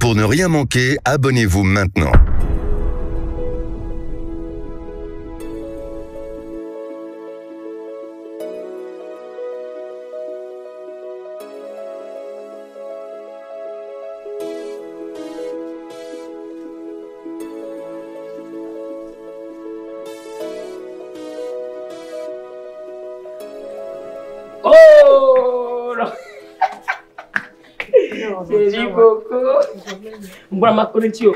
Pour ne rien manquer, abonnez-vous maintenant. Oh non. Chérie Coco. Mbona makoni tio.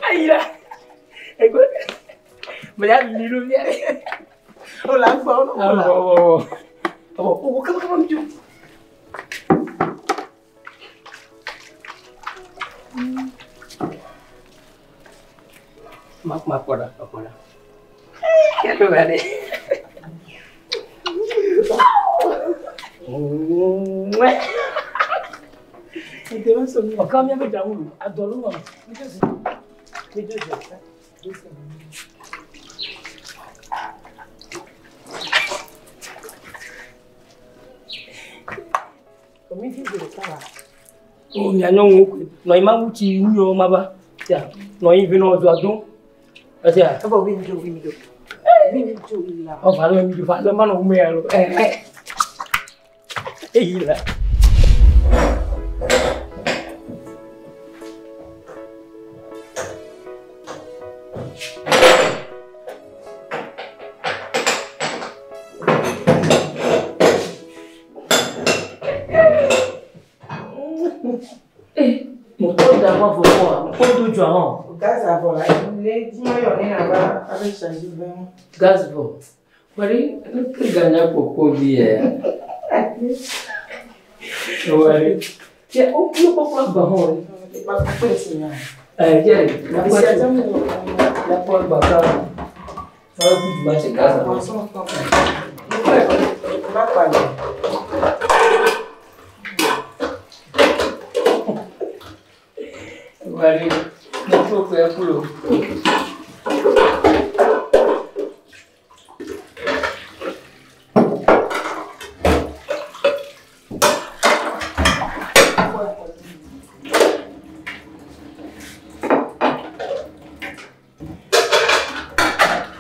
Ayi la. Écoute. Mais là, lumière. Oh là, oh Ah, là. bon, bon, bon. Oh, oh, come, come, come, Ma, ma, voilà, voilà. Quelle vallée. Ouais. Ọ̀kan mi abẹ́jà wúlò, adọ̀ ló wà. O mi anyɔ ŋu koe, nɔ yi ma wu tsi nu yɔ ma ba, tia, nɔ yi vi nɔ zɔ do, ɛtia. Ɔbɔ wi mi do, wi mi do. Wi mi do la. Ɔ fa lɔ mi do, fa lɔ ma nɔ wume ya lɔ, ɛ ɛ. Eyi la. Mo kọ́ da wọ́n fọ fún wa, mo kọ́ dojú àwọn. Gaz à bord là, les dimanches on est là-bas avec chargé vraiment. Gaz bọ̀. Wari, ne ke ganya koko bi yɛ. Wari. Tiɛ, o kulo kɔkɔ gba hɔn rɛ. Pas après c'est là. Ɛ jɛ, Mais c'est à moi. yakɔ gba kan. Fɔlɔ bi juma se gaz bɔ. Ma quoi Wari, mo tó kɔ kulo.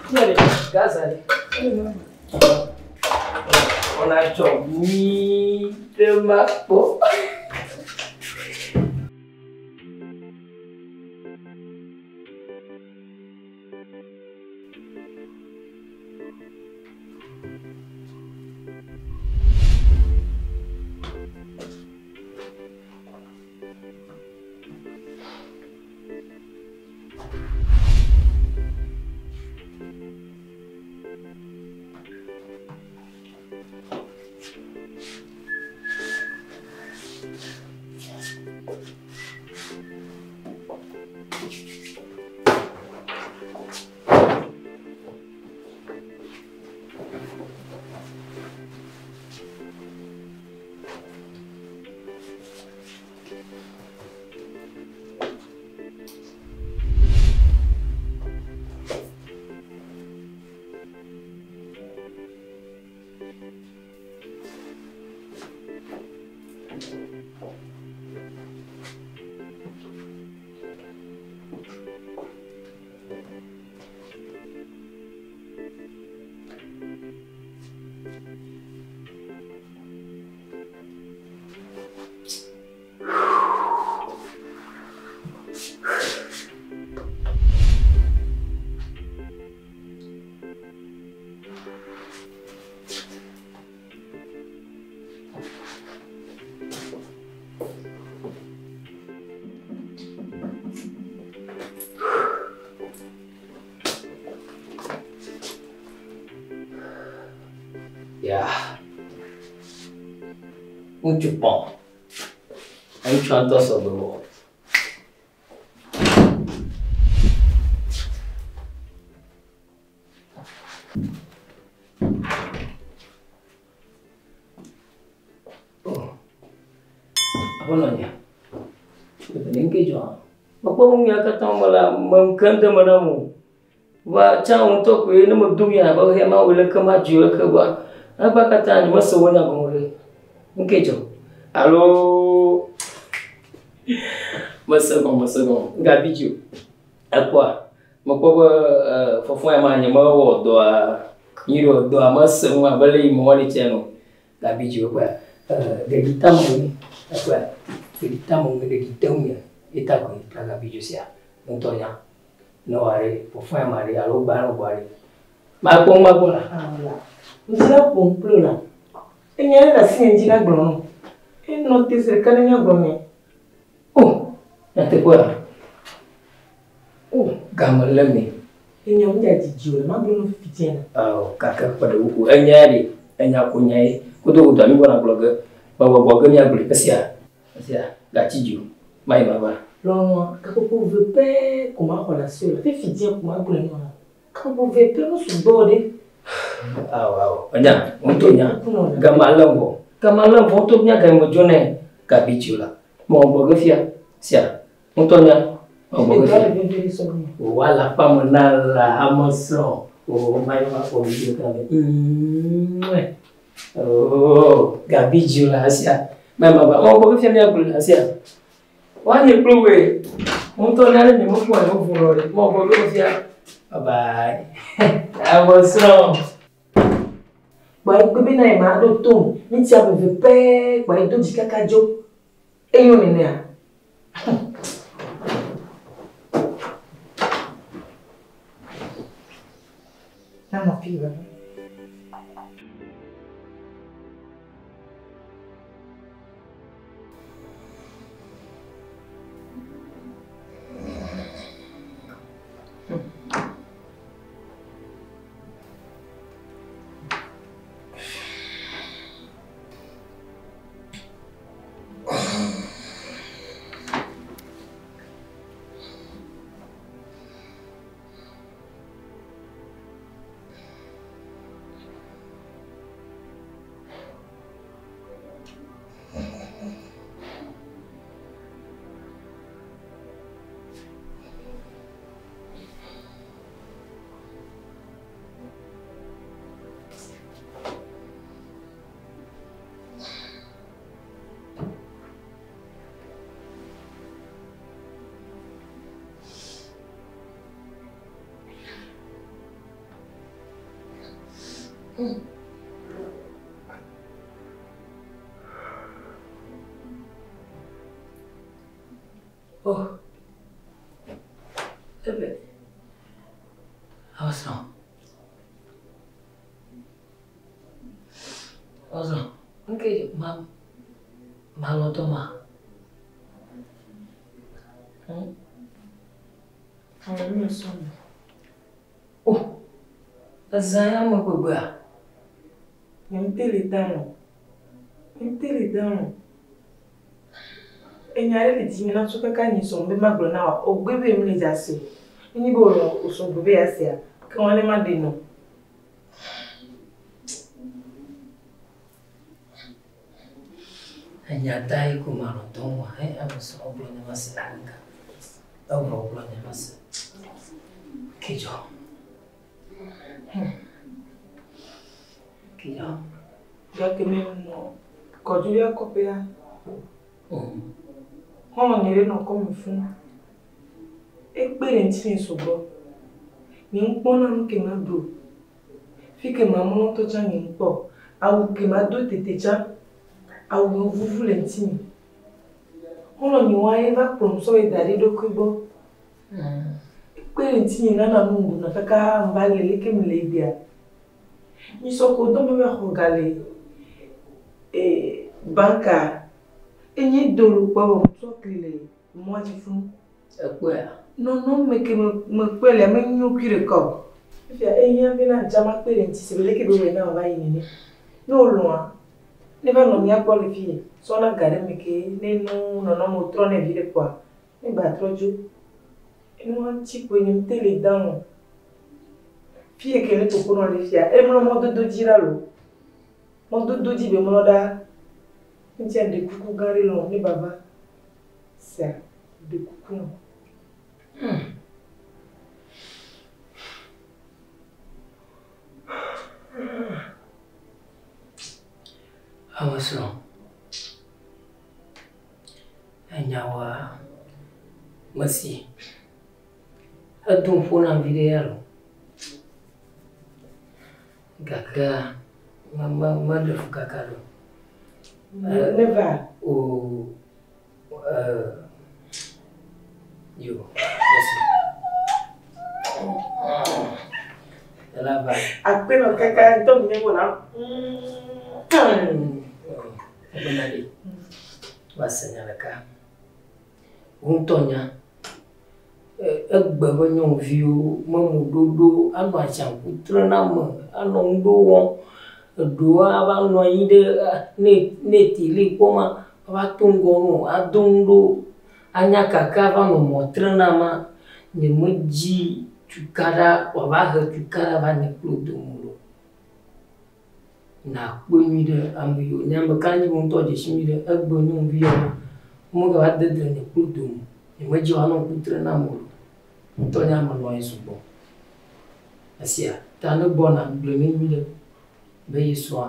Tiɛ gaz ale. On a tsɔ nyuie ɖe ma kpɔ. Ya. Ŋutsu pɔn. Ŋutsua ŋutɔ sɔgbe wɔ. nye? Ne ŋke dzɔ? Mekpɔ be nu ya katã me la, me ŋke ŋde me nam o. Va tsã wo ŋutɔ koe ne medo nu ya abe xexea mawɔe leke madzɔe leke vɔa egbea katã nyemese wò nya gɔme ɖe. Ŋke dzɔ? Alo mese gɔme mese gɔme. Ŋgabi dzi o. Ekpɔa mekpɔ be fɔfɔ ya ma nyemewɔ dɔa nyuiɖe o. Dɔa mese ŋu abe le yi mewɔnɛ tsɛ ene o. Gabi dzi o ekpɔa ɖeɖi te ame ŋu ekpɔa ɖeɖi te ame ŋu ɖeɖi te ŋunye ye ta koe ta gabi dzo sia ŋutɔ nya. Ne wɔ ɖe fɔfɔ ya ma ɖe alo gba ne gbɔ ɖe. Makpɔ ŋu magbɔ la. Awo la. Ŋdi la ƒom kpli o la. Enya ɖe le asinye ŋdi la gblɔ nɔ. Enɔ te zi ɖeka ne míagblɔ nɛ. O, nyateƒea? O, game le me. Enya ŋdi adzidzi o le magblɔ nɔ fifi dzia na. Ao, gake kpe ɖe ŋu enya ya ɖe, enya ko nya ye. Kudo wò dɔ mi gbɔna gblɔ ge. Megbɔgbɔ ge míagblɔe. Esia, esia, gatsi dzi o. Mayi mava. Lɔlɔ̃a, gaƒoƒo eve pɛ ko maxɔ le asiwò le. Fifi dzia ko magblɔe nɔ la. Gaƒoƒo eve pɛ mesugbɔ o ɖe. Ao, ao, enya, ŋutɔ nya. Gama lém vɔ. Gama lém vɔ ŋutɔ nya ga me dzo nɛ. Gabi dzi o la. Mewɔ gbɔ ge fia. Sia, ŋutɔ nya. Mewɔ gbɔ ge fia. O alakpa me na la ame srɔ̃. O mayi ma kpɔ video ka me. Oh, gabi dzi o la sia. Mayi ma va. Mewɔ gbɔ ge fia míagblɔe la sia. Woanye kple woe. Ŋutɔ nya ne nye mekpɔ nye ʋu nɔ ɖe. Mewɔ gbɔ ge fia. Bye bye. Ame srɔ̃. Kpɔ egbe bena ye ma ɖo tom. Ŋuti ame eve pɛ kpɔ edo dzi kaka dzo. Enyo nenea? Na nɔ fi va. Oh. Ebe. Ame srɔ̃. Ame srɔ̃. Ŋke ma malɔ̃ dɔ ma. Ame nu sɔm. Oh. Ezã ya me gbegbea. Nye ŋute le dalɔ. Nye ŋute le dalɔ. Enya ɖe le dzi na tso kaka nyi sɔm be magblɔ na wò. Wògbe be mele dza se o. Nenye be wòlɔ̃ wòsɔ gbe be yeasea, ke wɔn ne maɖe nɔ. Enya ta yi ko malɔ̃ dɔ ŋua. He ame srɔ̃ gblɔ nye mase ŋka. Evɔ gblɔ nye mase. Ke dzɔ. Ke dzɔ. Gake menɔ kɔdzi ya kɔƒea. Xɔlɔ̃ nye ɖe nɔ kɔme fũu. Ekpe ɖe ŋutinye sugbɔ. Nye ŋkpɔna nu ke maɖu o. Fi ke mamlɔ ŋutɔ tsã nye ŋkpɔ o. Awu ke mado tete tsã, awu yiwo vuvu le ŋutinye. Xɔlɔ̃ nye wa ye va kplɔm sɔ yi da ɖe eɖokui gbɔ. Ekpe ɖe ŋutinye nana nu ŋɖuna kaka ŋva le leke mele egbea. Nyisɔ ko dɔ me va xɔ ga le banka. Enye do lo kpɔ vɔ metsɔ kli le mɔa dzi fũu. Ekpɔea? Nɔnɔme ke mekpɔe lea menyo kui ɖeka o. Fifia ehiã bena ŋtsa makpe ɖe ŋuti si be leke be wɔe na wòva yi nene. Ne wòlɔ̃a, ne va nɔ mía gbɔ le fi sɔna ga ɖe me ke ne nu nɔnɔmewo trɔ nɛ vi ɖe kpoa, ne gbatrɔ dzo. Enua ŋuti koe nye ŋute le dalɔ. Fi yi ke ne tokonɔ le fia, emlɔ mɔdodo dzi ɖa loo. Mɔdodo dzi be mlɔ ɖaa. Ŋutia ɖe kuku gã ɖe lɔ ne bava. Sea, ɖe kuku nɔ. Ame srɔ̃. Enyawoa, mesi. Edo ƒo nam viɖe ya lo. Gakea, me me meɖe fu kaka ɖo. Neva. O, yo, mesi. Ela va. Akpe nɔ kaka ŋutɔ mi nye wɔna. Egbena ɖe. Va se nya ɖeka. Wò ŋutɔ nya. Egbe be nyɔnuviwo me mo ɖoɖo anɔ atsiaƒu tre na ame, anɔ ŋuɖo wɔm. Eɖewo ava nɔ anyi ɖe ne ne tele kpɔm ma, ava to ŋgɔ nɔ ado ŋuɖo anya kaka ava nɔ mɔ tre na ma. Nyemedzi tukaɖa wòava he tukaɖa va nye kple wò dome o. Nakpɔe nyuiɖe ame yiwo nye ame ka dzi wò ŋutɔ dze si nyuiɖe egbe nyɔnuvi yawo womegava de dzre nye kple wò dome o. Nyemedzi woanɔ ŋku tre nam o. Ŋutɔ nye ame lɔ̃ ye sugbɔ. Esia ta ne gbɔna gblɔe nɛ nyuiɖe be ye srɔ̃a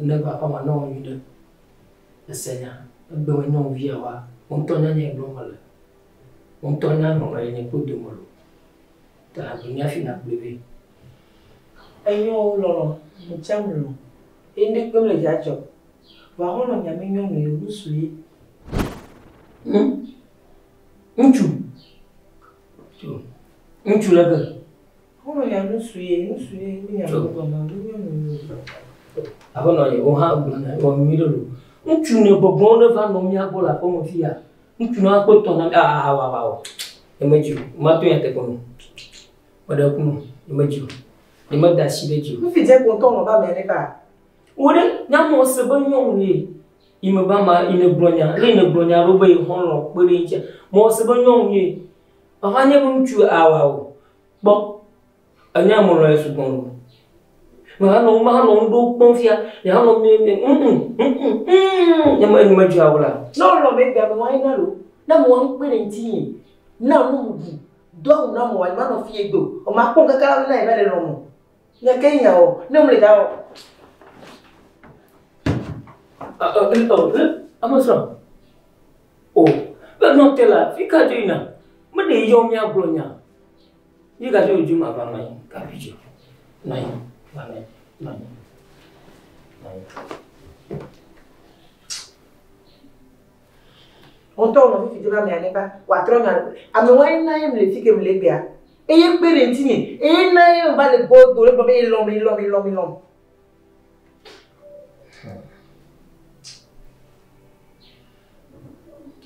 ne va aƒeme ne wɔ nyuiɖe. Ese nya egbe me nyɔnuvi yawoa wò ŋutɔ nya nya yi gblɔm mele. Wò ŋutɔ nya nɔnɔ yi nye kple wò dome lo. Ta gblɔe nɛ hafi nàgblɔe vɛ. Enyo lɔlɔ, ŋtsam lɔ. Ye ŋɖe kpem le dzadzɔ. Vɔa xɔlɔ̃ nya mi nyɔnu ye nusu ye. Ŋutsu. Tso. Ŋutsu le ke. Xɔlɔ̃ nya nusu ye, nusu ye mi nya Tso. gɔme mi nyɔnu ye. Aƒenɔ ye wò hã gblɔ nya wɔ nyuie ɖe lo. Ŋutsu ne gbɔgbɔm ne va nɔ mía gbɔ le aƒeme fi ya. Ŋutsu na kpe tɔ na mi. Aa wa wa wa. Nyemedzi o. Mato nyateƒe me. Meɖe ku nɔ. Nyemedzi o. Nyemeda asi ɖe edzi o. Nufi dze ko ŋutɔ nɔ ba mea ne va. Wo ɖe nyamɔ se be nyɔnu ye. Yi me ba ma yi ne gblɔ nya, le yi ne gblɔ nya ɖo be yi xɔlɔ̃ kpe ɖe eŋutia. Mɔ se be nyɔnu ye. Ava nye be ŋutsu awa o. Kpɔ. Enya me lɔ̃ ye sugbɔ lo. Mehanɔ mehanɔ ŋuɖo kpɔm fia. Yehanɔ mi mi Nye me medzi awu la. Ne wolɔ me gbea me wa yina lo. Ne me wa ŋu kpe ɖe ŋuti nye. Na nu ɖu. Do awu na me wa ma nɔ fie do. O ma kpɔ kaka la na ye va le lɔ mo. Nya ke nya o. Ne me le da o. Ame srɔ̃. O, be nɔ te la, fi ka dzo yina? Meɖe yɔ míagblɔ nya. Yi ka dzo dzo ma va nɔ anyi, kafi dzo. Nɔ anyi, va nɔ anyi, nɔ anyi. Nɔ anyi. Ŋutɔ nɔ fifi dze ba mea ne va. Wòatrɔ nya. Ame wa yina ye me le fi ke me le gbea. Eye kpe ɖe ŋuti nye. Eye na ye va le gbɔ do le gblɔ be elɔm, elɔm, elɔm, elɔm.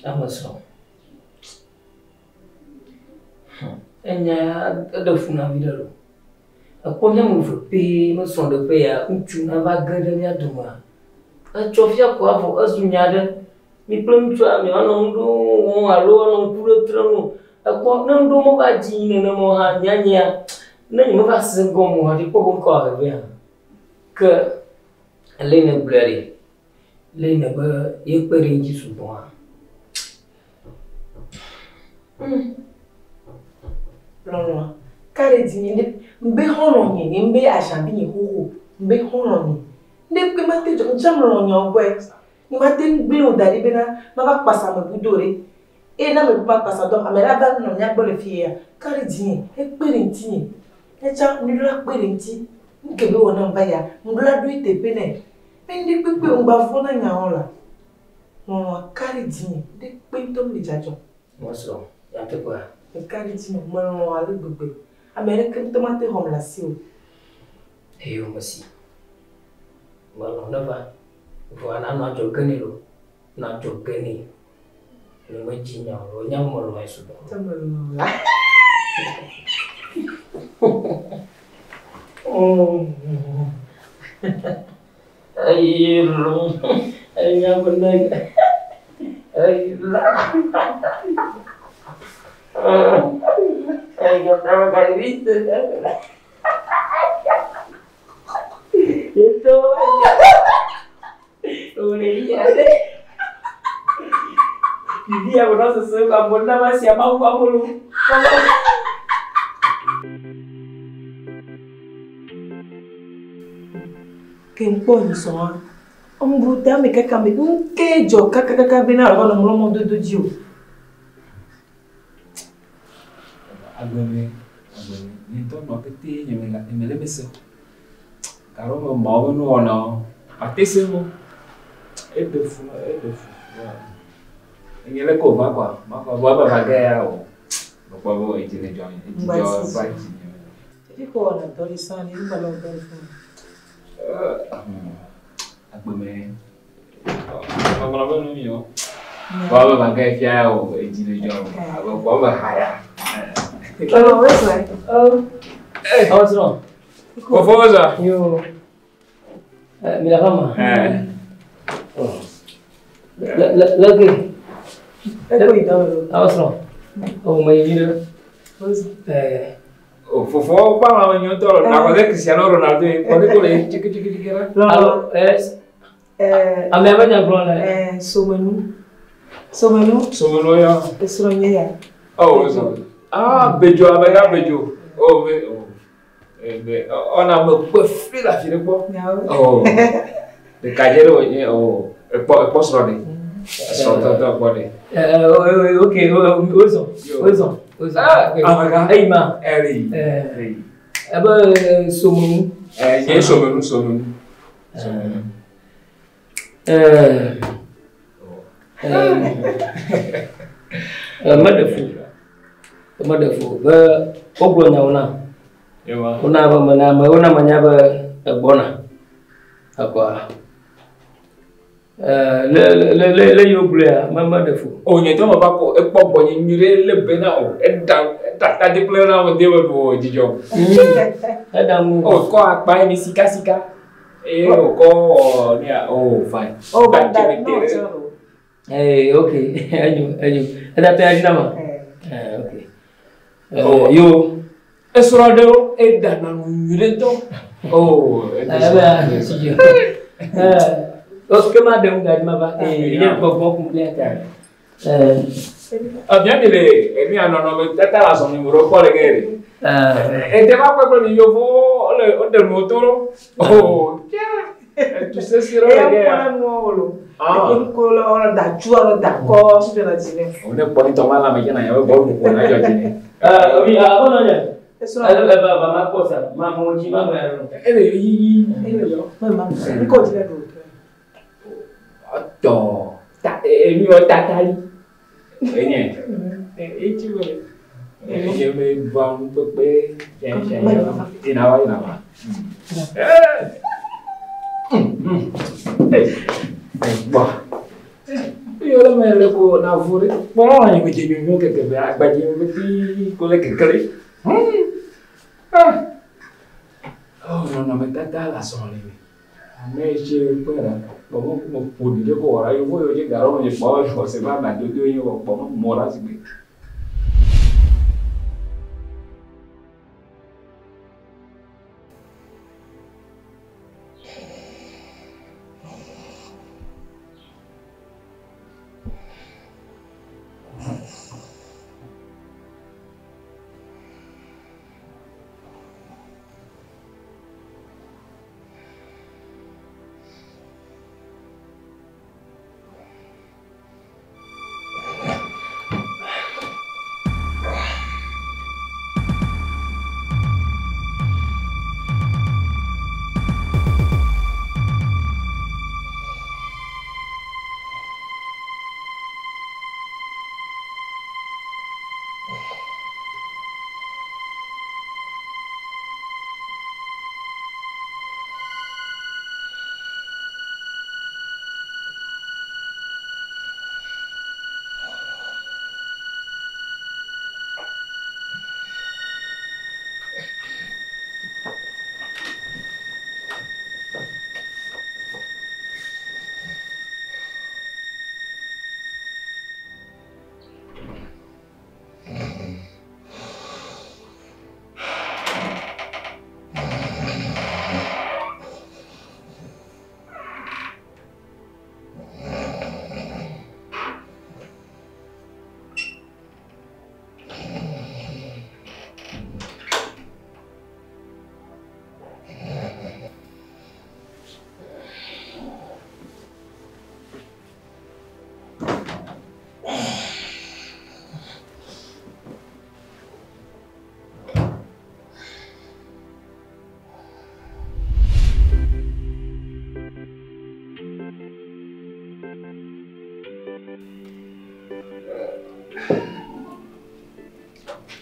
Ame srɔ̃. Enya ya eɖe fu na vi ɖe lo. Ekpɔ mía ame eve pɛ me srɔ̃ɖeƒe ya ŋutsu nava ge ɖe mía domea. Etsɔ fia ko avɔ ezu nya ɖe. Mi kple ŋutsua mianɔ ŋu ɖo wɔm alo anɔ ŋku ɖe trem o. Ekpɔ ne ŋuɖo meva dzi nenema o hã nyanya ne nyemeva se gɔme o hafi kpɔ be ŋkɔ ahe hã. Ke le ne gblɔe ɖe, le ne be ye kpe ɖe ŋuti sugbɔ hã. Lɔlɔa, ka ɖe dzi nye ne ŋbe xɔlɔ̃ nye nye ŋbe azabi nye xoxo ŋbe xɔlɔ̃ nye. Ne kpe ma te dzɔ ŋtsam lɔlɔ̃ nyawo gbɔe. Nye ma te gblẽ wò da ɖi bena mava kpasa ame budo ɖe. Eye ne ame bu va kpasa dɔm, ame la va nɔ mía gbɔ le fie ya. Ka ɖe dzi nye, ekpe ɖe ŋuti nye. Etsa ŋɖo la kpe ɖe ŋuti. Nu ke be wɔ nam va ya, ŋɖo la ɖo eteƒe nɛ. Be ŋɖe kpekpe ŋgba vɔ̃ na nyawo la. Lɔlɔ̃a ka ɖe dzi nye. Ŋɖe kpe ŋutɔ mi le dzadzɔ. Mɔsrɔ̃, nyateƒea. Eka ɖe dzi nye, melɔ̃ ale gbegbe. Ame aɖeke ŋutɔ mate xɔm le asi o. Eyo mesi. Melɔ̃ ne va. Vɔa nanɔ adzɔge nɛ lo. Nɔ adzɔge nɛ. Nyemedzi nya o. Nya melɔ̃ ye sugbɔ. Ŋutɔ melɔ̃ la. Ayi lo. Enya benar. Ayi lah. Ayi pertama kali itu. Itu aja. Udah iya deh. Bibi ya wònɔ sese amewo na ma sia mawu amolo. Ke ŋkpɔ nyisɔa, ŋbu tame kaka me ŋke dzɔ kakakaka bena alo va nɔ mlɔ mɔdodo dzi o. Agbeme, agbeme, nye ŋutɔ nɔ pete nye me nye mele eme se o. Gake me mawo be nuwɔnawo, mate se wo. Eɖe fu, eɖe fu. Enye leke wòva kɔa, makɔ vɔ ebe va ge ya o. Mekpɔ be edzi le dzɔ, edzi dzɔ va dzi nye. Fi ko wɔna dɔ li sã li, ŋgba le wɔ dɔ li fún. Agbeme, ŋɔŋlɔ be nu mi o. Vɔ ebe va ge fia ya o, edzi le dzɔ. Abe kpɔ be haya. Ɔ, wesɔe. Ɔ srɔ̃. Fofo wosɔ. Yo. Mi la fama. Le le le ke. Eko yi dɔ me lo. Ɔ srɔ̃. O me yi ɖe. O fofo ba ma me nyɔtɔ lɔ. Na kɔse Cristiano Ronaldo ye kɔse ko le tiki tiki tiki la. Alo eh ame ame nya gblɔ le. Somenu. Somenu. Somenu ya. Esrɔ̃ nye ya. Oh wosɔ. Ah bedzo ame ka bedzo. Oh be oh. Ebe ɔna me kpe fi le afi ɖe kpɔ. Oh. Ɖekadze ɖe wònye oh ekpɔ ekpɔ srɔ̃ ɖe. Srɔ̃tɔtɔ kpɔ ɖe. Ok, wozɔ, wozɔ, wozɔ. Amegã. Eyi ma. Eri. Ebe somenu. Nye somenu somenu. Somenu. Meɖe fu. Meɖe fu be wogblɔ nyawo nam. Wona be mena me wona menya be egbɔna. Ekɔa. Le le le le yi wogblɔea me meɖe fu. O nye tɔ me va kɔ ekpɔ gbɔnye nyui ɖe lé be na o eɖa eɖa tadi kple na me de me ɖu o dzidzɔ. Eɖa ŋu. O kɔ akpa yi mi sika sika. Eye o kɔ wɔ nea o fine. O ba da no tsɔ lo. Ee ok enyo enyo eɖa tɔ ya dzi na ma. Ok. Yo. Esrɔ̃ ɖewo eɖa na nu nyui ɖe ŋutɔ. O Ebe dzidzɔ. Ok ma ɖe ŋu gadzi ma va. Ee nye gbɔgbɔ kunkle ta. Abia mi le enu ya nɔnɔme tata le azɔli me ɖo kpɔ le ke ɖe. Ede va kpɔ kple mi yevuwo wole woɖe nuwo to ɖo. Oh, etu sesi ɖe le ke ya. Eya kpɔ nuwo lo. Eko le ɔlɔ da tsu ɔlɔ da kɔ fi le dzi nɛ. O ne kpɔ ni tɔ ma lãme dze na yabe bɔlu ƒoƒo na dzɔ dzi nɛ. Omi abɔnɔ nye. Esrɔ̃. Ebe ba ma kpɔ sa ma mo dzi ma gbɛ ɖo. Ele yiyi ele yɔ. Me ma ŋkɔ dzi le ɖo. Ɔtɔ ta enu yɔ tatali. Enye. Etsi me. Enye me va nu kpekpe. Ina wa ina wa. Gbɔ. Yɔ me le ko na vo ɖe. Kpɔ nye me dze nyonyo keke be agbadze me ti ko le kekle. Oh nɔnɔmetata le azɔli me. Ame yi tse kpe ɖa kpɔ me me ƒo ɖi ɖe ko wɔ ɖa yevu yiwo dze gaɖɔ me kpɔ xɔse be ameadodo ye wɔ kpɔ me mɔ ɖa zikpui.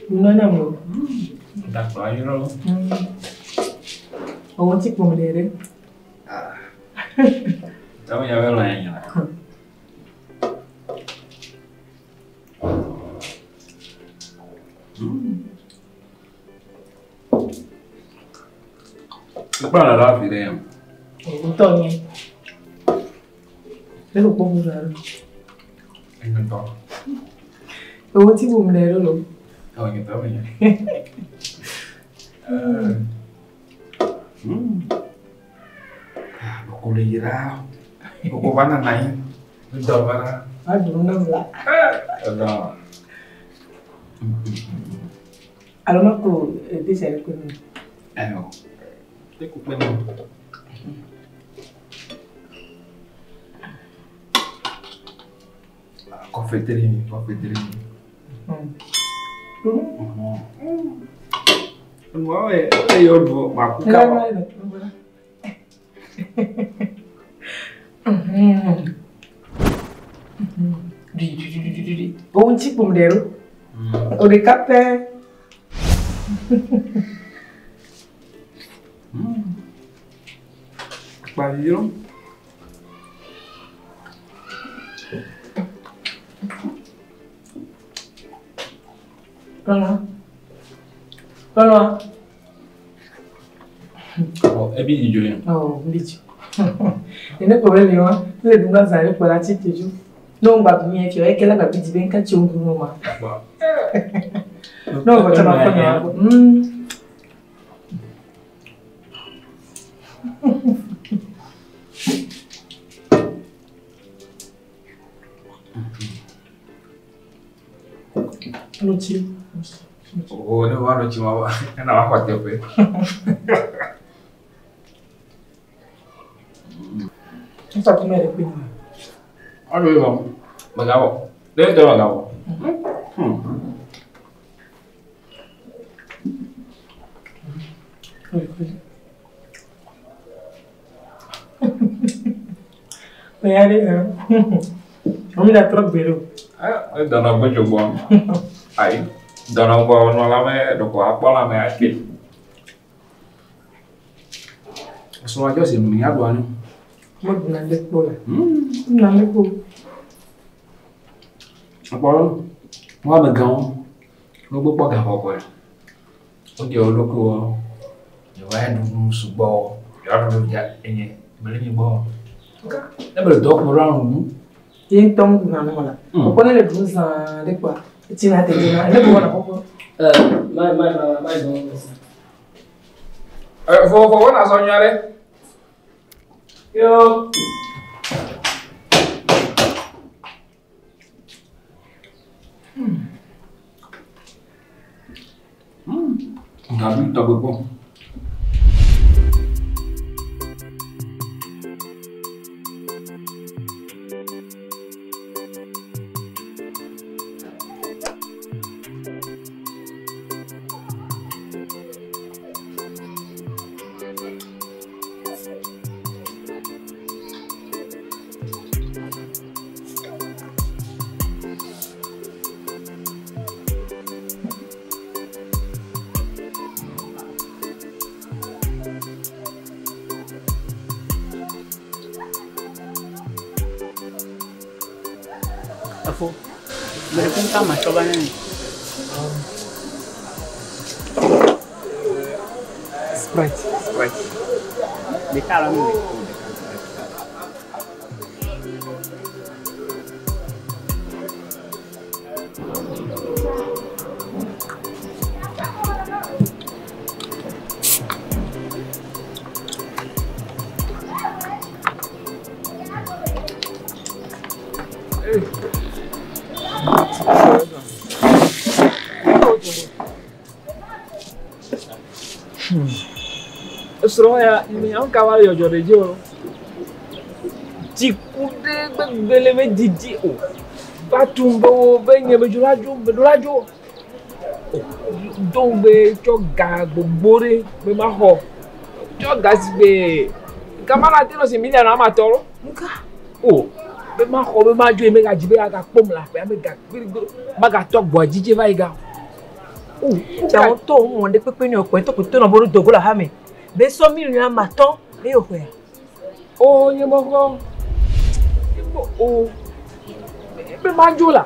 Nua nam o. Dakplɔ anyi ɖo. Ewɔ ŋuti kpɔm ɖe ɖe. Tɔwo nya be lɔ nya. Ekplɔ la la fi ɖe yam. Ŋutɔ nye. Ne ko kpɔ mu ɖe. Ŋutɔ. Ewɔ ŋuti kpɔm ɖe ɖo lo. Ewɔ ŋutɔ me nya. Boko le yira. Boko va nana yi. Ŋdɔ va la. Aɖu nam la. Ɛdɔ. Alo ma ko desi aɖe kpe mi. Ayo. Te ku kpe mi. Kɔfɛ teri mi, kɔfɛ teri mi. Nua ye eyɔ ɖu ma ku kaba. Ohun tí kpɔm ɖe ɖo. O ɖeka pɛ. Kpavi yɔ. Lɔlɔ. Lɔlɔ. Ɔ ebi dzidzɔ yɛ. Ɔ n bi dzi. Nene kpɔ be li wa, ne le ɖum azã ɖe kpɔ la tsi te dzo. Ne wo gba ɖu mía fia, eke la gba bi dzi be ŋka tsi wo ɖu ma. Ne wo gbɔ tsɔ ma kpɔ nya gbɔ. Nutsi. O ne va nutsi ma wa, ena wa xɔ teƒe. Ŋutsu afi ma ɖe kpe ma. Ɔɖo yi vɔ, megawɔ. Ɖe ŋutɔ megawɔ. Oya ɖe hã. Omi la trɔ gbe ɖo. Edɔnɔ gbe dzogbɔ. Ayi, dɔnɔ gbɔ nɔ la me ɖeko akpɔ la me ake. Srɔ̃ adzɔ si nu ya ɖua nu. Mo ɖuna ɖe kpɔ la. Ɖuna ɖe kpɔ. Akpɔ wo amegãwo ne wogbɔ kpɔ gaxɔxɔe. Woɖe wo ɖokuiwo yewoa ɖu nu sugbɔ yewoaɖu nu ya enye mele mi gbɔ. Ne mele dɔ kplɔ ɖo nu. Ye ŋutɔ ŋu ɖuna nu la. Kpɔkpɔ ne le ɖum zãa ɖe kpɔa. Etsi na te dzona. Ne bɔ na kpɔkpɔ. Ma ma ma ma dɔn. Fofo wo na sɔ nyuia ɖe. Yo. Gaɖu tɔgbe kpɔ. Efo, mele kum kama tsɔ va ne mi. Sprite. Sprite. Ɖeka alo ame eve? Esrɔ̃ ya nyawo ka va le dzɔdzɔ ɖe dzi o. Dziku ɖe gbegbe le be didi o. Va tum be wo be nye be dzo la dzo be ɖo la dzo. Do ŋugbe tsɔ ga gbogbo ɖe be maxɔ. Tsɔ ga si gbe gama la te nɔ si miliɔn ame atɔ̃ lo. Nuka? O be maxɔ be madzo ye megadzi be agakpɔm le aƒea me ga gbeɖegbe magatɔ gbɔa dzidzi va yi ga. O Tiawo tɔ wo ŋɔ ɖe kpekpe ne wòkpɔe tɔ koto nɔ bo ɖo dogo le axa me. Be sɔ miliɔn ame atɔ̃ eye wòxɔea. O nye mexɔ. O be madzo la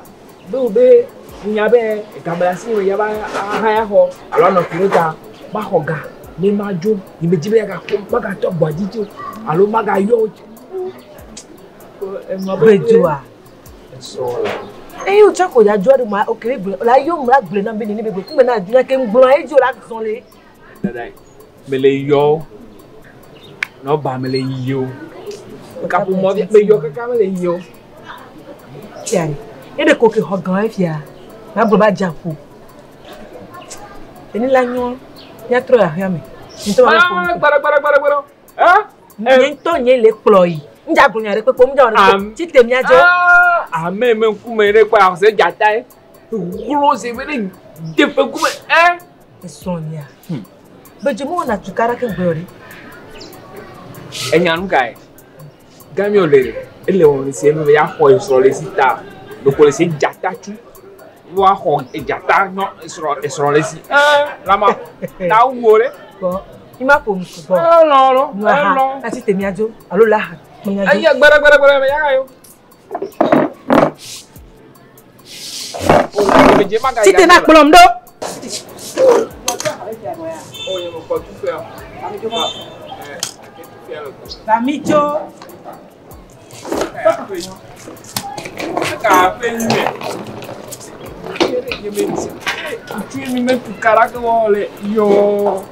be wo be nya be game le asi me ya va ahaya xɔ alo anɔ fi ta maxɔ ga ne madzo nye medzi be ya magatɔ gbɔ dzidzi o alo magayɔ o. Gbedzoa. Esɔ la. Eye wòtsɔ ko ya dzoa ɖe ma ok gblɔ la yɔ mu la gblɔe na be nene be gblɔ kume na adzɔ ke ŋgblɔ edzi o la zɔn le. Dada mele yɔ o nɔba mele yi o kaƒomɔ me yɔ kaka mele yi o. Fia ye ɖe ko ke xɔ gã fia ma gblɔ ba dza ƒo. Eni la nyɔ míatrɔ yi aƒea me. Ŋutɔ ma Ah, gbara gbara gbara gbara. Ah. Nye ŋutɔ nye le kplɔ yi. Ŋdza gblɔ nya ɖe kpekpe ŋdza wɔ ɖe kpekpe. Tsi te míadzo. Ame me ŋkume ɖe kpɔ ahɔse dzata ye. Wlo se be ɖe deƒe ŋkume ɛ. Esrɔ̃ nyea. Bedzo mewɔna tukaɖa ke gblɔ ɖi. Enya nu kae? Gami le ele wɔ le se be ya xɔ esrɔ̃ le si ta. Ɖeko le se dzata tsu. Woaxɔ dzata nyɔ esrɔ̃ esrɔ̃ le si. Ɛ lama ta wu ɖe. Gbɔ mi ma ƒo nu sugbɔ. Elɔ lɔ Nua ha elɔ. atsi te míadzo alo la ha míadzo. Eya gbara gbara gbara me yaga yo. Tsi te na kplɔm ɖo. Gami tso. Yo.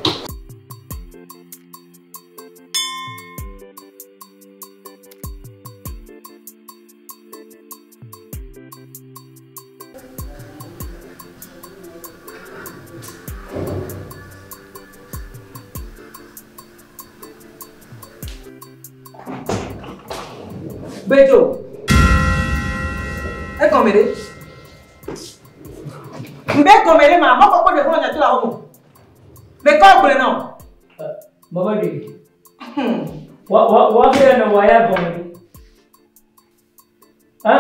Gbedzo. Egɔme ɖe. Mbe gɔme ɖe ma, mɔkpɔkpɔ ɖe xɔlɔ̃ nyato le aƒeme. Mekɔ gblɔe na wò. Baba de. Wa wa wa he na wa ya gɔme de. Ha?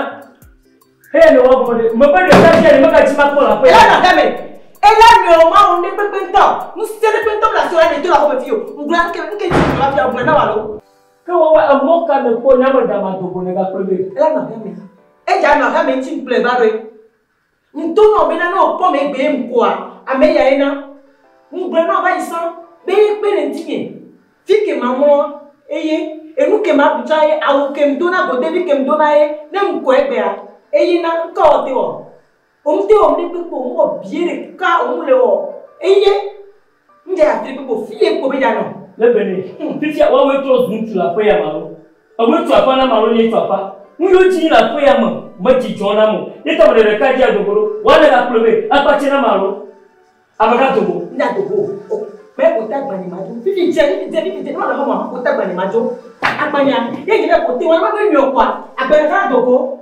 He na wa gɔme de. Mebe de ka fia ne mega dzi makpɔ le aƒe. Ela nɔ aƒeme. Ela nɔ ma wo ɖe kpekpe ŋutɔ. Ŋusẽ ɖe kpekpe ŋutɔ le asi wò la ne to le aƒeme fi o. Ŋgblɔ nuke nuke dzi wòle fia gblɔe na wò alo. Ke wa wa emɔ ka ne kpɔ nyame da ma dogo ne gakplɔ be. Ela nɔ aƒeme. Edza nɔ aƒeme ŋuti ŋgblɔe va ɖoe. Ŋto nɔ bena ne wòkpɔ me gbe ŋkɔa, ame ya ye na. Ŋgblɔe na wò va yi sã be ye kpe ɖe ŋutinye. Fi ke ma mlɔ eye enu ke ma ɖu tsã ye awu ke ŋdo na godevi ke ŋdo na ye ne ŋkɔe gbea eye na ŋkɔ wɔ te wɔ. Òŋ te wɔ nu ɖe kpekpe o, ŋwɔ bie ɖeka òŋ le wɔ eye ŋdze afi ɖe kpekpe o, fi ye kpo be dza nɔ. Le bene. Fifia wa wo trɔ zu ŋutsu le aƒe ya ma lo. Ewoe tso aƒa na ma lo nye tso aƒa. Nu yiwo dzi le aƒe ya me medzi dzɔ na mo. Ye tɔ me ɖe ɖeka dzi adogo ɖo. Wa ne gakplɔ be akpatse na ma lo. Ame ka dogo. Ŋdza dogo o. Mɛ kota agbanye ma dzo. Fifi dze, fifi dze, fifi dze. Ne wòle xɔme kota agbanye ma dzo. Agbanya ye nye be kote wɔn be nyɔ kɔa agbanya ka dogo.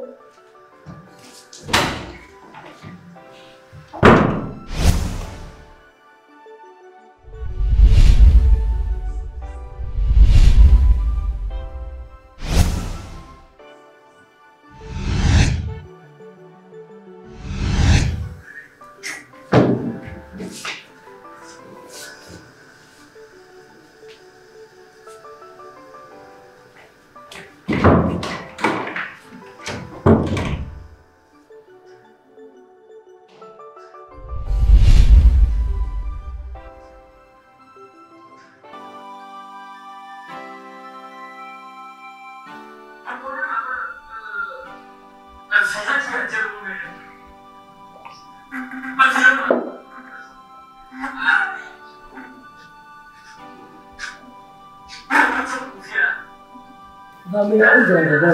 Mame o dzra ɖe ɖe.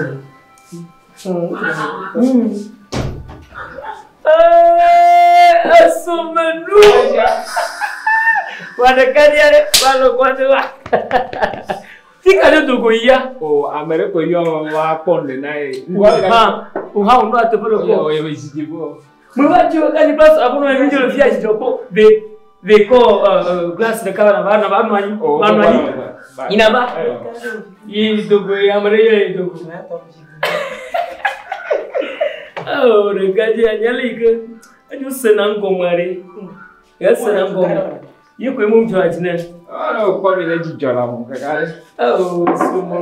Esomenu. Wa ɖeka ɖi aɖe wa lɔ kɔ ɖe wa. Fika ɖe dogo yia. O ame ɖe ko yɔ wa kpɔ nu na ye. Oha oha wo nɔ ateƒe ɖe kpɔ. O ye be dzi bo. Me va dzi ka dzi place aƒenɔ ye mi dzi le fia dzidzɔ kpɔ be be kɔ glace ɖeka va na va nɔ anyi. Va nɔ anyi. Yina va. Yi dogo yi ame ɖe yɔ yi dogo. Oh, ɖeka dzi anya le yi ke edzo sena ŋgɔme ɖe. Ese na ŋgɔ. Ye koe mo dzɔ dzi ne. Ɔlɔ kpɔ mi le dzidzɔ la mo kaka ɖe. Oh, so mo.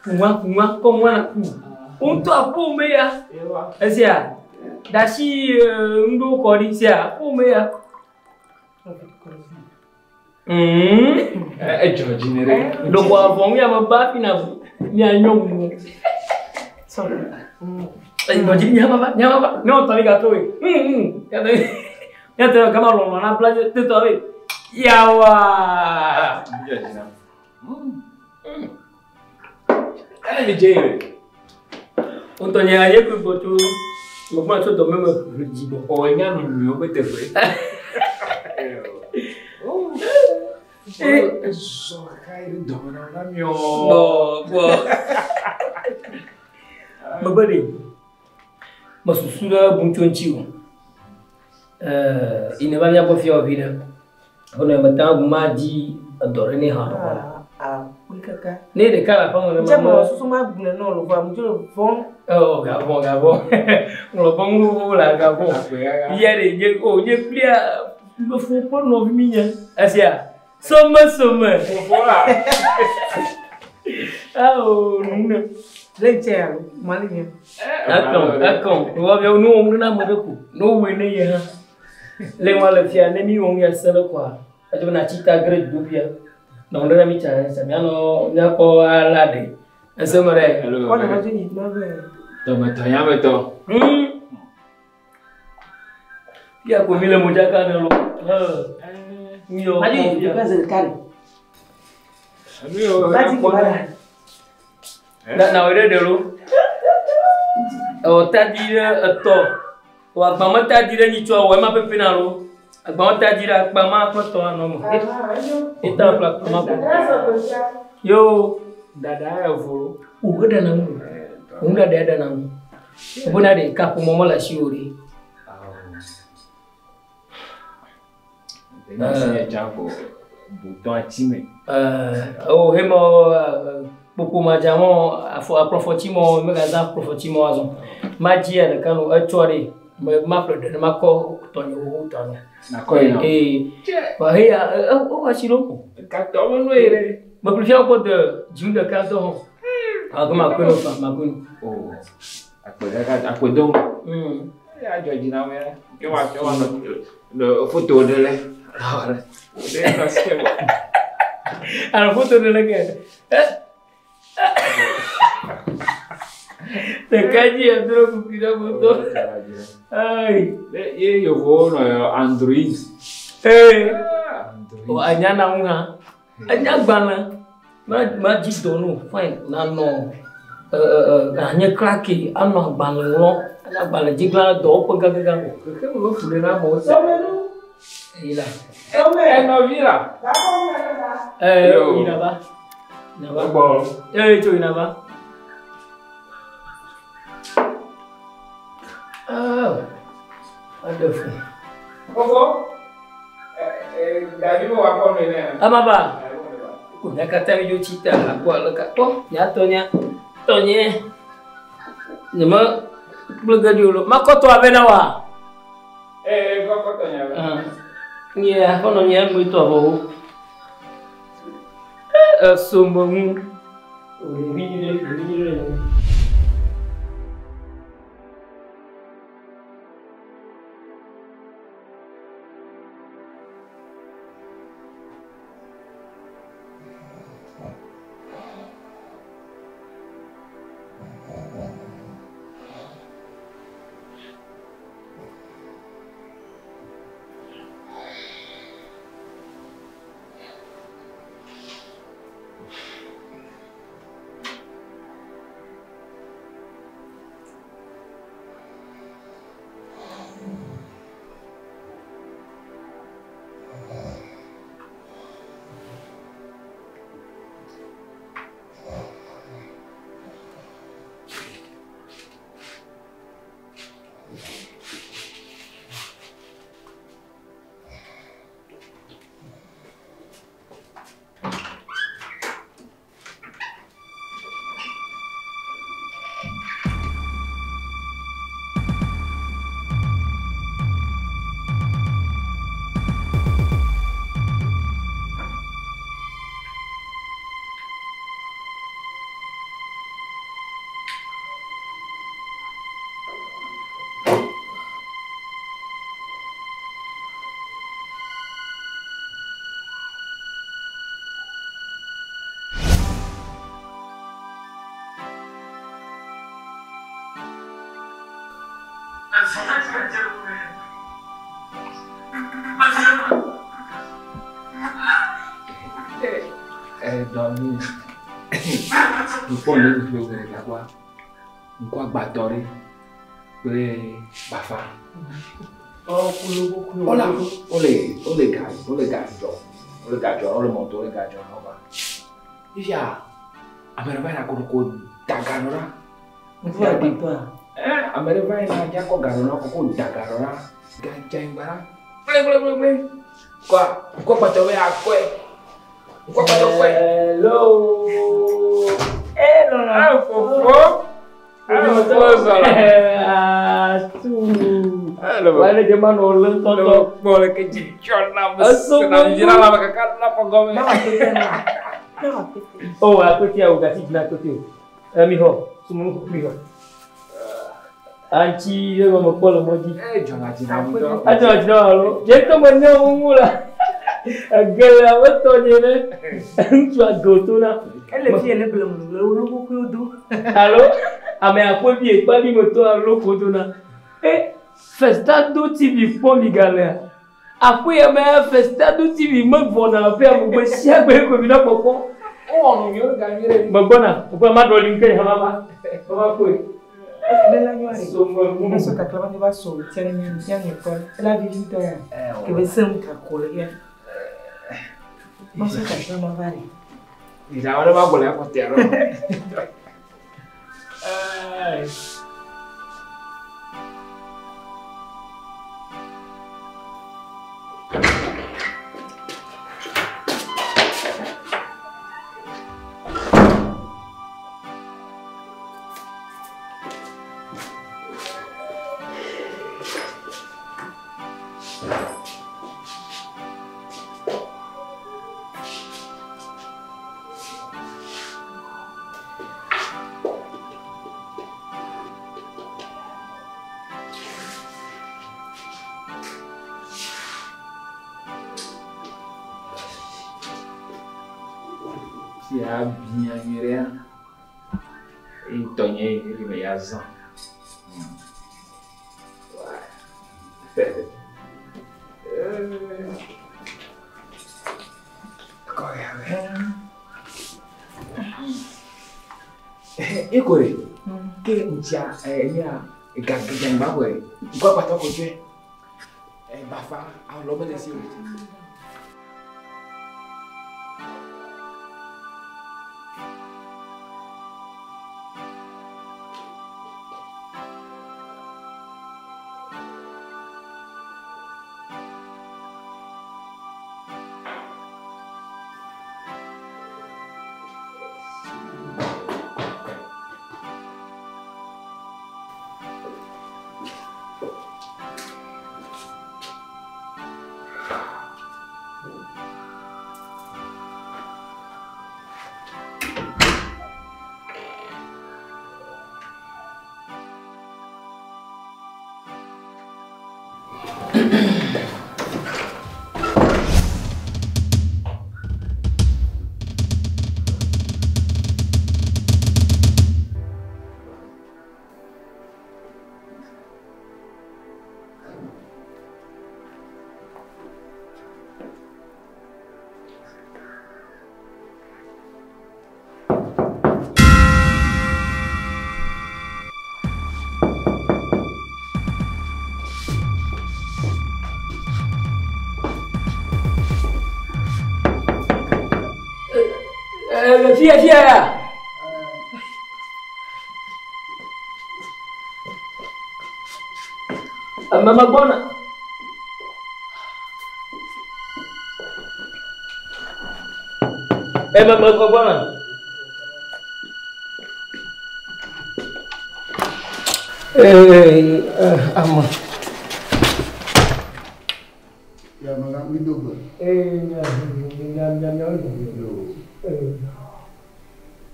Kuma kuma kɔ ŋua na ku. Ŋutɔ aƒo me ya. Esia. Ɖasi ŋɖo kɔ ɖi sia aƒo me ya. Edzɔ dzi ne ɖe. Ɖeko avɔ ŋu ya me ba fi na mianyɔ ŋu. Nɔdzi nyama nyama ne wotɔ mi gatrɔ we. Míate gama lɔlɔ na bla tetɔ we. Yawa. Dzɔ dzi na. Ele mi dze ye. Ŋutɔ nye aye kpe gbɔ tso megbɔna tso dɔme me ʋli dzi gbɔ. Ɔ enya nu nyuiwo be teƒe. Ezɔ kaka yi ɖe dɔme na na miɔ. Gbɔ gbɔ. Megbe ɖe mesusu ɖe bu tso ŋuti o. Ɛɛ ine va mía gbɔ fia vi ɖe. Aƒenɔ meta ŋu ma dzi edɔ ɖe ne hã. Akpe kaka. Ne ɖeka le aƒeme ne Ŋtsɛ ma. me susu ma gblẽ nɔ lo vɔa ŋdzo le vɔ̃. Oh, gavɔ gavɔ. Ŋlɔ bɔ ŋu le gavɔ. Ya ɖe nye o nye kplia mefo kple nɔvi mi nye. Esia some some. Fofo la. Awo nu ne. Le ŋtsɛ alo mali nye. Ekɔn ekɔn. Wɔ nu wɔm na ame ɖe ko. Ne woe ne ye hã. Le wa le fia ne mi wɔm ya se ɖe koa. Edze be na tsi ta gre dodofia. Na wɔm ɖe mi tsa tsa mianɔ miakɔ ala ɖe. Ese me ɖe. Kɔ ne ma dzo yi ma vɛ. Dɔmetɔ nyametɔ. Fia ko mi le modzaka ɖe lo. Mi yɔ. Ma dzo yi dodofia zi ɖeka ɖe. Enu yɔ. Ma dzi ke ma ɖa. Na na wɔ ɖe ɖe lo. Ewɔ tadi ɖe etɔ. Wɔ agbame tadi ɖe nyitsɔ wɔ ema pepe na lo. Agbame tadi ɖe akpa ma kple tɔ anɔ me. Eta kple akpa ma kɔ. Yo. Dada ya vo. O eɖe na ŋu. Ŋu ɖe ɖe na ŋu. Ebona ɖe kaƒomɔ mele asi o ɖe. Ɛɛ. Dza ko butɔn ati me. Ɛɛ o hemɔ kpokpo madzamɔ afɔ akplɔfɔtsimɔ megazã akplɔfɔtsimɔ azɔ. Madzi ya ɖeka no etsɔ ɖe me maƒle ɖe ne makɔ tɔnye wo tɔ nɔ. Nakɔ yi nɔ. Ee wa heya ewɔ asi ɖo. Gatɔ me nu ye ɖe. Meƒle fia kpɔ de dziŋ ɖeka ŋutɔ hã. Alo makɔe no fa makɔe no. O akpe kaka akpe dɔm. Ya dzɔ dzi na wo ya. Ke wa ke wa nɔ le foto ɖe le. Ɖe nɔ si ke bɔ. Alo foto ɖe le ke. Ɖeka dzi edro kuku ɖe foto. Ayi. Ye yevuwo nɔ Android. Ee. Android. O anya na ŋu hã. Enya gbalẽ. Ma ma dzi dɔ no fine nanɔ anye klake anɔ agbalẽ ŋlɔ. Anya agbalẽ dzi gblã dɔwɔƒe gãgãgã o. Keke me be fu ɖe na amewo se. Sɔmenu. Eyi la. Sɔmɛ. Enɔvi la. Gakɔ mi na ɖe. Ee Yo. yina va. Yina va. Egbɔ. Ee tso yina va. Ah. Aɖe fu. Fofo. Davi me wa kɔ nɔ ne. Ama ba. Ko mía katã mi dzo tsi ta akpɔ ale ka kpɔ mía tɔ nya tɔ nye. Nye me kple ge ɖi o lo. Makɔ tɔ abe na wa. Ee kɔkɔ tɔ nya. Ah. Nye aƒenɔ nye ŋue tɔ vɔ wo. Eso me ŋu. Ɖevi nyuie ɖevi nyuie. Dɔ mi. Mekpɔ nu ɖe ƒe ɖeka kpɔa. Ŋkɔ agbatɔ ɖe kple bafa. Wole wole wole ga wole ga dzɔ wole ga dzɔ wole mɔto wole ga dzɔ na wo. Fifia ame ɖe va yina ko da ga nɔ ɖa. Ŋkɔ agbatɔa. Ame ɖe va yina dza kɔ ga nɔ na koko da ga nɔ ɖa. Ga dza anyigba ɖa. Kple kple kple kple. Kɔa ŋkɔ agbatɔ be akɔe. Ŋkɔ agbatɔ kɔe. Hello. Eh lɔlɔ. Ah fofo. Ah fofo zɔlɔ. Atu. Hello. Wale dze ma nɔ lé ŋutɔŋutɔ. Kpɔ le ke dzidzɔ nam. Eso Na dzina la me kaka na fɔ gɔme. Na akpete na. Na akpete. O akpete o gati dzina akpete o. Ɛ mi xɔ sumunu mi xɔ. Aŋtsi ɖe me kpɔ le mɔ dzi. E dzɔna dzi nam ŋutɔ. Adzɔ dzi na alo. Nye ŋutɔ me nya wo ŋu la. Ege le abe tɔnye ne. Ŋutsu ago to na. Ele fi ele blem le wo logokoewo do. Alo ame akpɔ bi ekpa bi me tɔ alo ko do na. E Festado TV kpɔ mi galea. Aƒe ya me Festado TV me vɔna aƒe ya gbe sia gbe ko mi na kpɔkpɔ. Wowɔ nu nyuie ga nyuie ɖe. Megbɔna, megbɔna ma ɖɔ li ŋke hã va. Va kpɔe. Ne la nyɔa ɖe. So me Eso kakla ba ne va so tia ne nya tia ne kɔ. Ela vivi ŋutɔ ya. Ke be sem kako le ya. Maso kakla ma va ɖe. Dzra wale va gbɔ le akɔ tea ɖo. Ɛɛ. Sia bia nyuie ɖea. Eyi tɔnye yi me ya zã. Kɔ ya be. Eko ɖe. Ke ŋutsia enya ga gadzangba koe. Ŋkɔ akpatɔ ko tsɔe. Bafa alɔ mele si o. Fia fia ya. Ame megbɔna. Eme megbɔna. Ee ame. Ya maga mi dogbe. Ee nya nya nya nya Yo. Ee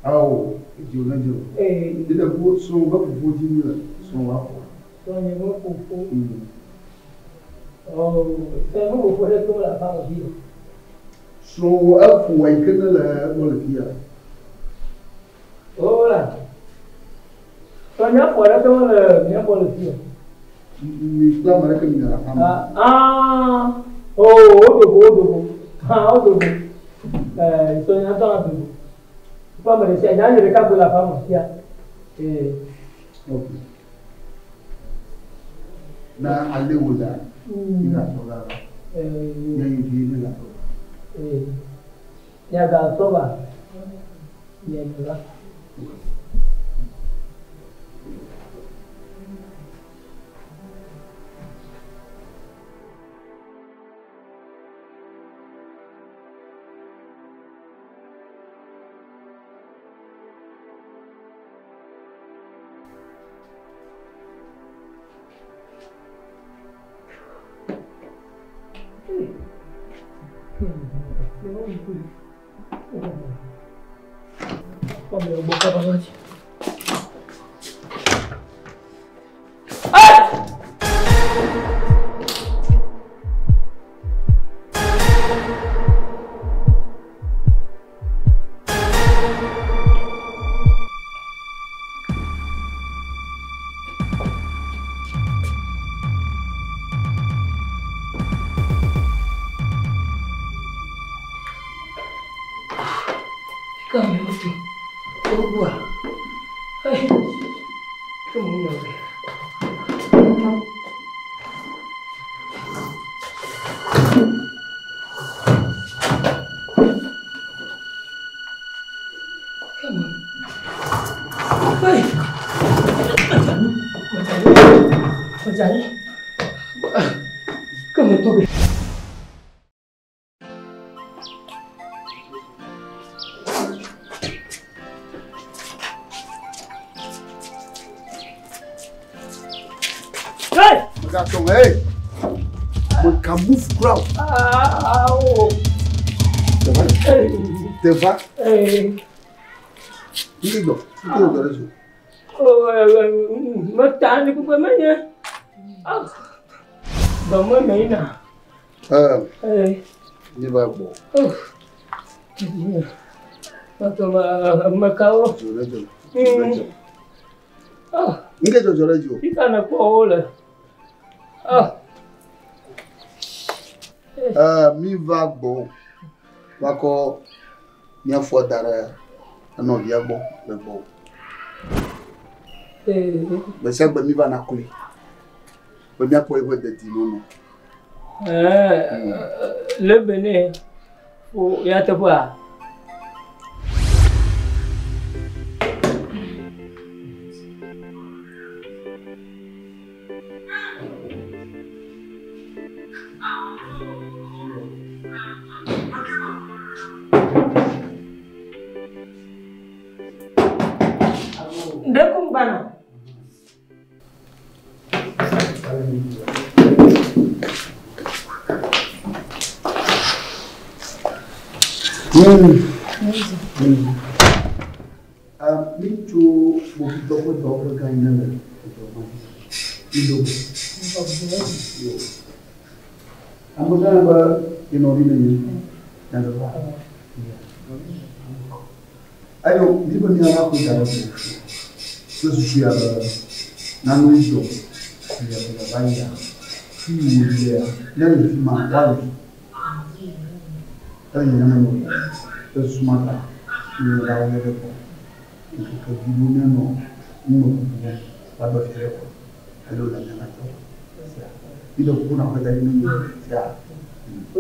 Awo, edzo ne dzo. ee Dede ko srɔ̃ be ƒoƒo dzi mi le. Srɔ̃ wa ƒo. tɔnye me ƒoƒo. Ɔ tɔnye me ƒoƒo ɖe to le afa me fi. Srɔ̃ eƒo ayi ke ne le egbɔ le fia. O la. Tɔnye afɔ ɖe to le mía gbɔ le fi. Mi kple ame ɖeke mi le aƒea me. Ah, oh, wodogo, wodogo. Ah, wodogo. Eh, sɔ nya tɔ na dogo. Kpɔ ame ɖe sia, nya nye ɖeka koe le aƒea me fia. Eh. Ok. Na ale wo la, mi la sɔ va. Eh. Nye yi vi mi la sɔ va. Eh. Nya ga sɔ va. Nya yi va. Megatɔ hey! Mega move kura o. Ah, oh. Teva. Teva. Eh. Nke dzɔ, nke dzɔ ɖe zo. Oh, meta ni kpekpe menye. Ah. Dɔme me yina. Eh. Eh. Mi va gbɔ. Oh. Mekawo. Dzɔ ɖe dzɔ. Dzɔ ɖe dzɔ. Ah. Nke dzɔdzɔ ɖe dzi o. Fika ne kpɔ wo le. Ah. Eh, mi va gbɔ. Va kɔ mía fɔ da ɖe enɔvia gbɔ le gbɔ. Eh. Gbe sia gbe mi va na kloe. Be míakpɔ eƒe dedinɔnɔ. Eh, le bene o ya teƒea. Ɖe kum gbana. Mi tso kpovitɔ ƒe dɔwɔƒe gã yi ne le edɔ ma dzi. Mi do go. Yo. Amegã be yenɔvi nenye. Nyateƒea? Ayo, mi be miava koe da ɖe go. Kple susu ya be nane dzɔ le ƒe va yia, fi yi wòyi lea, ne le fi ma, woali. Eye nenema wòle. Le susu ma ta, mi va wo ɖe gbɔ. Ŋkeke vi ɖewo míanɔ numekuku wɔm woaɖo fi ɖe kɔ. Alo le mía katã. Mi ɖe kuku na xɔ da ɖi ne mi. Sia. Yo,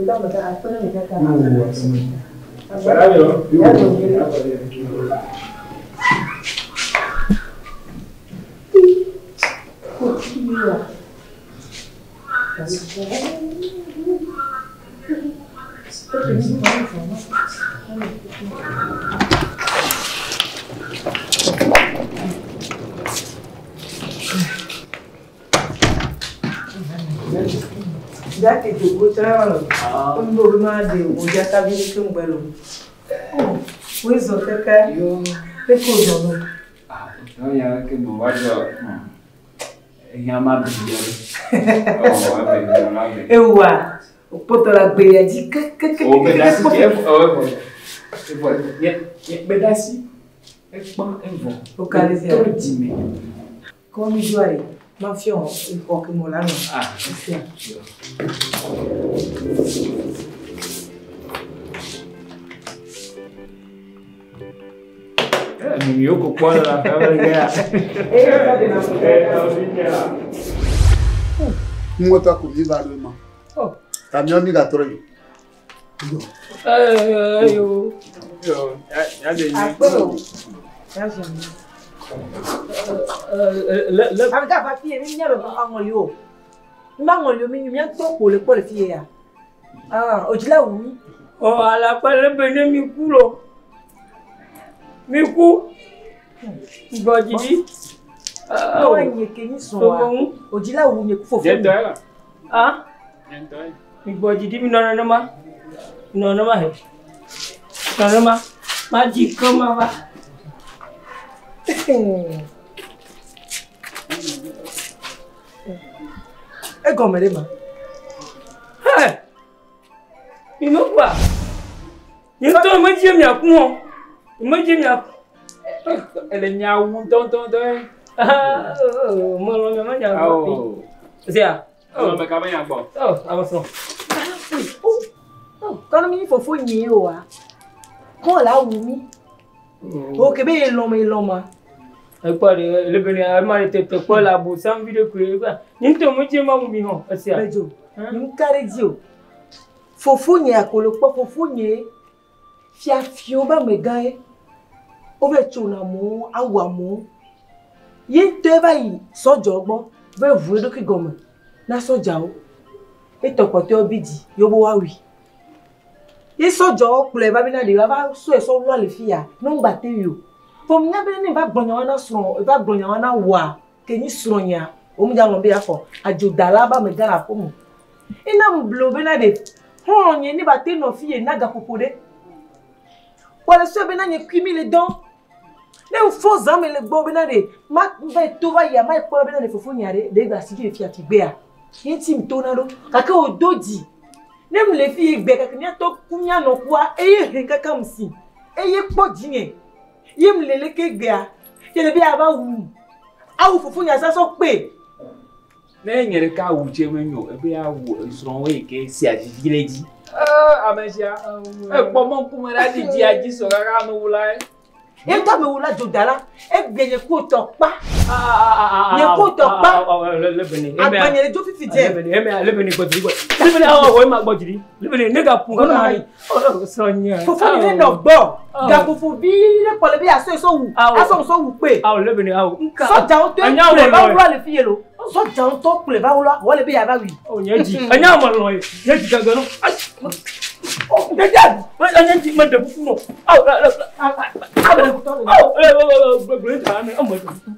aseme. Yo. Jake jogo tsã lo. Ŋgbo ma de wo dzatavi ɖe keŋ gbɛ lo. Woe zɔ keke. Leke wòzɔ lo. Non, ya ke mo va dzɔ. Eya ma bi ya ɖe. Ɔ, abe, abe. Ewa, wòkpɔtɔ le agbelia dzi kekekeke. O gbedasi dzi evɔ evɔ evɔ nye nye gbedasi ekpã evɔ. Wo ka ɖe sia. Trɔ dzime. Kɔ mi doa ɖe. Mafia exɔ ke me wòle anɔ. Fifia. Miwo ko kpɔ le aƒe me ge ya. Ŋutɔ ko mi va ɖo ma. Ta miɔ mi gatrɔ yi. Ayo. Akpe o. Ya zɔ mi. Le le. Ame ka va fie mi nya be aŋɔli o. Mi ma ŋɔli o mi mía tɔ ko le kpɔ le fie ya. Ah, o dzila wu mi. Ɔ alakpa le be ne mi ku lo. Mi ku. Gbɔ dzi ɖi. Tɔ nye ke nyi sɔn wa. O dzila wu mi ku fofo. Nye tɔ ye. Ah. Nye tɔ ye. Mi gbɔ dzi ɖi mi nɔ nenema. Nɔ nenema he. Nɔ nenema. Ma dzi ke ma va. Egɔme ɖe ma. Hɛ. Mi me kua. Nye ŋutɔ me dzi mia ku o. Me dzi mia ku. Ele nya wu ŋutɔŋutɔŋutɔ ye. Melɔ nya me nya gbɔ. Awo. Zia. Ame ka be nya gbɔ? Oh, ame srɔ̃. Kɔnɔ mi fofo nyi o wa. Kɔn la wu mi. O ke be elɔn ma elɔn ma. Ekpɔ ɖe le be ne ame ɖe tete kpɔ le abosam vi ɖe koe gba. Nye ŋutɔ me dzi ma wu mi hã. Esia. Bedzo. Nu ka ɖe dzi o. Fofo nye akolo kpɔ fofo nye fiafiwo be amegã ye. Wova tsona amewo, awu amewo. Ye ŋutɔe va yi sɔdzawo gbɔ va ʋu eɖokui gɔme na sɔdzawo. Etɔ kpɔtɔewo bi dzi ye wobe woawui. Ye sɔdzawo kplɔe va bena ɖe woava sɔe sɔ wlɔ le fi ya ne womgba te wui o. Vɔ nya be ne va gblɔ nyawo na srɔ̃ va gblɔ nyawo na woa ke nyi srɔ̃nyea womedza lɔ̃ be yeaxɔ adzodala be amegã le aƒeme. Ena ŋblo bena ɖe xɔlɔ̃ nye ne ba te nɔ fi ye na gaƒoƒo ɖe. Kpɔ le sɔe bena nye kui mi le dɔn. Ne ŋfɔ zã me le gbɔ bena ɖe ma va yi to va yia ma yi kpɔ bena ɖe fofo nya ɖe ɖe gba si dzi le fia figbea. Ye ŋuti mi tona ɖo gake wòdo dzi. Ne mu le fi ye gbe gake míatɔ ku míanɔ kua eye he kaka mu si eye kpɔ dzinye. Ye mu le leke gbea ye le be ava wu. Awu fofo nya sasɔ kpe. Ne nye ɖeka awu tse menyo ebe awu srɔ̃wo yi ke sia vivi le dzi. Ee ame sia ekpɔ mɔ ŋkume ɖe adzi dzi adzi sɔ kaka amewula ye. Ye ŋutɔ amewula dzodala egbe nye ku tɔ kpa. Nye ku tɔ kpa. Agbanye le dzo fifi dze. Eme le be ne gbɔ dzi gbɔ. Le be ne awɔ wɔ ema gbɔ dzi ɖi. Le be ne ne ga ƒu kaka ɖi. Srɔ̃ nye. Fofo mi ne nɔ gbɔ. Gaƒoƒo vi ɖe kpɔ le be asɔ sɔ wu. Asɔ sɔ wu kpe. Awo le be ne awo. Nka. Sɔdzawo tɔ kplɔe va wlɔ le fi ye lo. Sɔdzawo tɔ kplɔe va wlɔ wɔ le be yava wui. O nye dzi. Enya me lɔ ye. Nye dzi gagbe no. Nye dzi. Nye dzi me ɖe kuku nɔ. Awo le le. Awo le le le gbegble ta ne ame.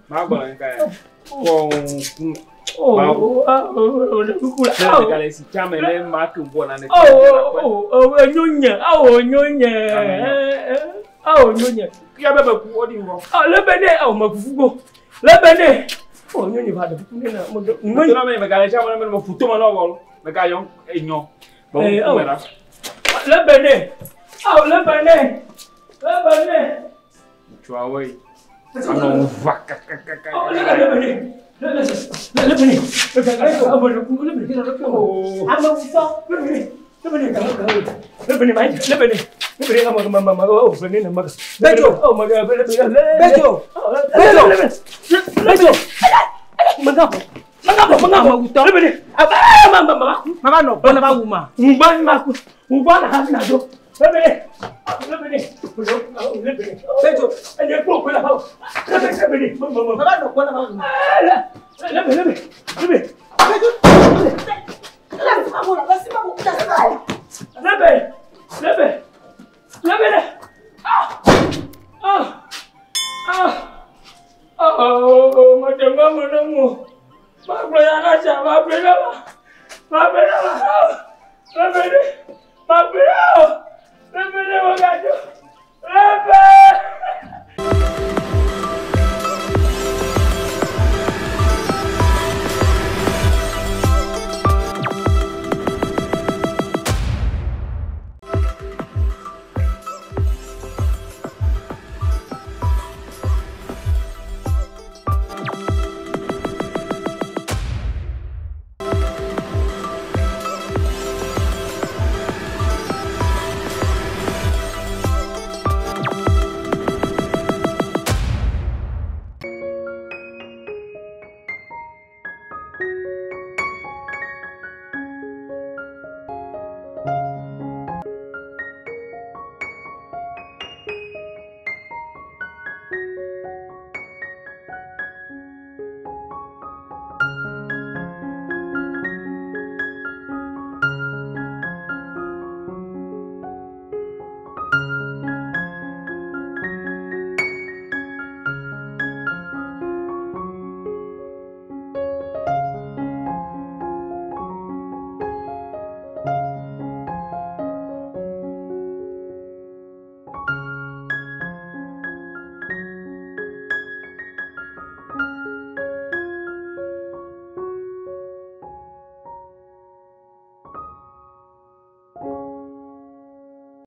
Ma gbɔ le ka ya. Kɔ ŋkume. O o ɖe kuku la. Ne ɖeka le si tsame ne ma ke bɔ na ne. O o o nyo nye. Awo nyo nye. Awo nyo nye. Kia be be ku wo di ŋgɔ. Awo le be ne awo me fufu go. Le be ne. O nyo nye va ɖe kuku ne na. Mo ɖe. Mo me me ga le tsame ne me futo me na wɔ. Me ga yɔ enyɔ. Eh, awo. Le be ne. Awo le be ne. Le be ne. Ŋutsuawo yi. Anɔ ŋu va kakakaka. Oh, le be ne. Le le le be ne. Le be ne. Le be ne. Amewutɔ. Le be ne. Le be ne. Le be ne. Le be ne. Le be ne. Ma ma ma oh be ne ma. Bedzo. Oh ma be ne. Bedzo. Bedzo. Bedzo. Manga. Manga manga Amewutɔ. Le be ne. Ah ma ma ma. Mava nɔ gbɔ ne va wu ma. Ngba ma ku. Ngba na ha na do. Le be ne. Le be ne. Le be ne. Bedzo. Enye ko ko la ha. Le be le be ne. Ma ma ma. Mava nɔ gbɔ ne va wu ma. Le be le be. Le be. Bedzo. Lasi ma bo la lasi ma bo lasi ma bo. Lebe! Lebe! Lebe! Ah! Ah! Ah! Oh, madame, madame. Ma gblɔ ya na tsa, ma gblɔ na ma. Ma gblɔ na ma. Lebe ne. Ma gblɔ na o. Lebe ne mo gadzo. Lebe!